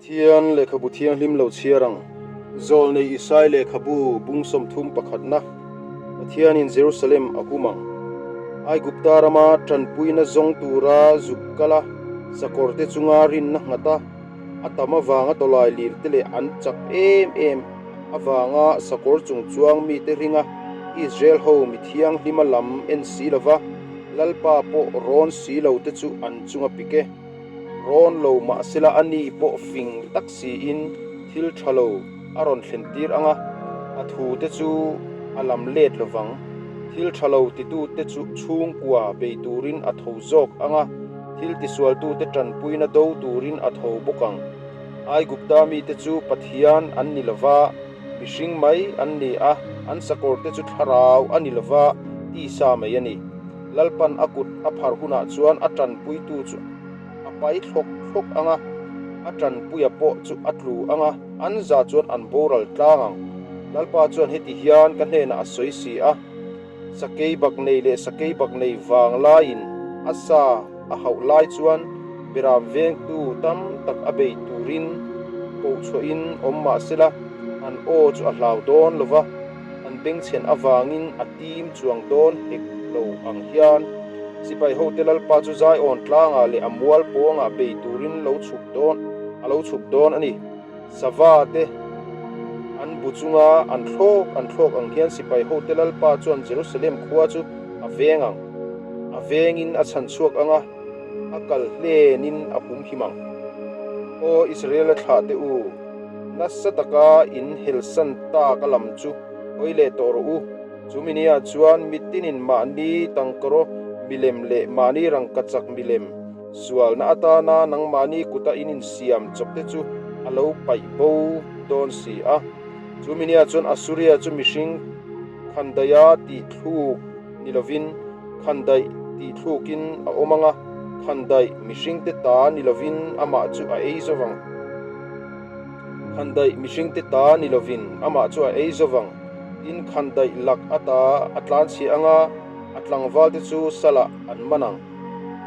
Pathian lehkhabu thianghlim lo chhiar ang. Zawlnei Isai lehkhabu bung 30 pakhatna, Pathianin Jerusalem a hum ang. Aigupta rama tanpuina zawng tura zuk kal a, sakawrte chunga rinna nghat a, a tam avanga tawlai lir te leh an chak em em avanga sakawr chung chuang mite ringa Israel ho mi thianghlima lam en si lova Lalpa pawh rawn si lo te chu an chunga pik e. Rawn lo mahsela a ni pawh fing tak siin thil tha lo a rawn thlen tir ang a, a thu te chu a lam let lo vang. Thil tha lo titu te chu chhungkua bei turin a tho zawk ang a, thil tisualtute tanpuina do turin a tho bawk ang. Aigupta mite chu Pathian an ni lo va, mihring mai an ni a, an sakawrte chu thlarau a ni lo va, tisa mai a ni. Lalpan a kut a phar hunah chuan a tanpuitu chu a pai thlawk thlawk ang a, a tanpuia pawh chu a tlu ang a, an za chuan an boral tlang ang. Lalpa chuan heti hian ka hnenah a sawi si a, Sakei bak nei leh sakei bak nei vang laiin a sa a hauh lai chuan beram vengtu tam tak a bei turin kohchhuahin awm mah sela, an aw chu a hlau dawn lo va. An bengchhen avangin a tim chuang dawn hek lo ang hian sipai hote Lalpa chu Zion tlangah leh a mual pawngah bei turin lo chhuk dawn a lo chhuk dawn a ni. Sava te an bu chunga an thlawk an thlawk ang hian sipai hote Lalpa chuan Jerusalem khua chu a veng ang. A vengin a chhan chhuak ang a, a kal hlenin a humhim ang. Aw Israela thlah te u! Nasa taka in helsan tak a lam chu hawi leh tawh rawh u. Chu minia chuan mitinin mahni tangkaraw milem leh mahni rangkachak milem sualna atana nangmahni kuta in insiam chawp te chu a lo paih bo dawn si a. Chu minia chuan Assuria chu mihring khandaia tih thluk ni lovin khandaih tih thlukin a awm ang a, khandaih mihringte ta ni lovin amah chu a ei zo vang. Khandaih mihringte ta ni lovin amah chu a ei zo vang. Tin, khandaih lak ata a tlanchhia ang a, a tlangvalte chu salah an man ang.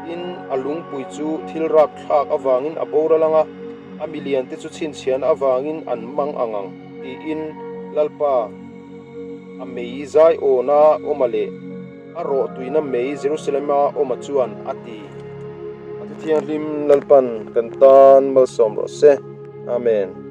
Tin, a lungpui chu thil rapthlak avangin a boral ang a, a miliante chu chhinchhiahna avangin an mang ang ang, tiin Lalpa a mei zaiawna awma leh a rawhtuina mei Jerusalema awma chuan a ti. A Thithianghlim Lalpan kan tan malsawm rawh se. Amen.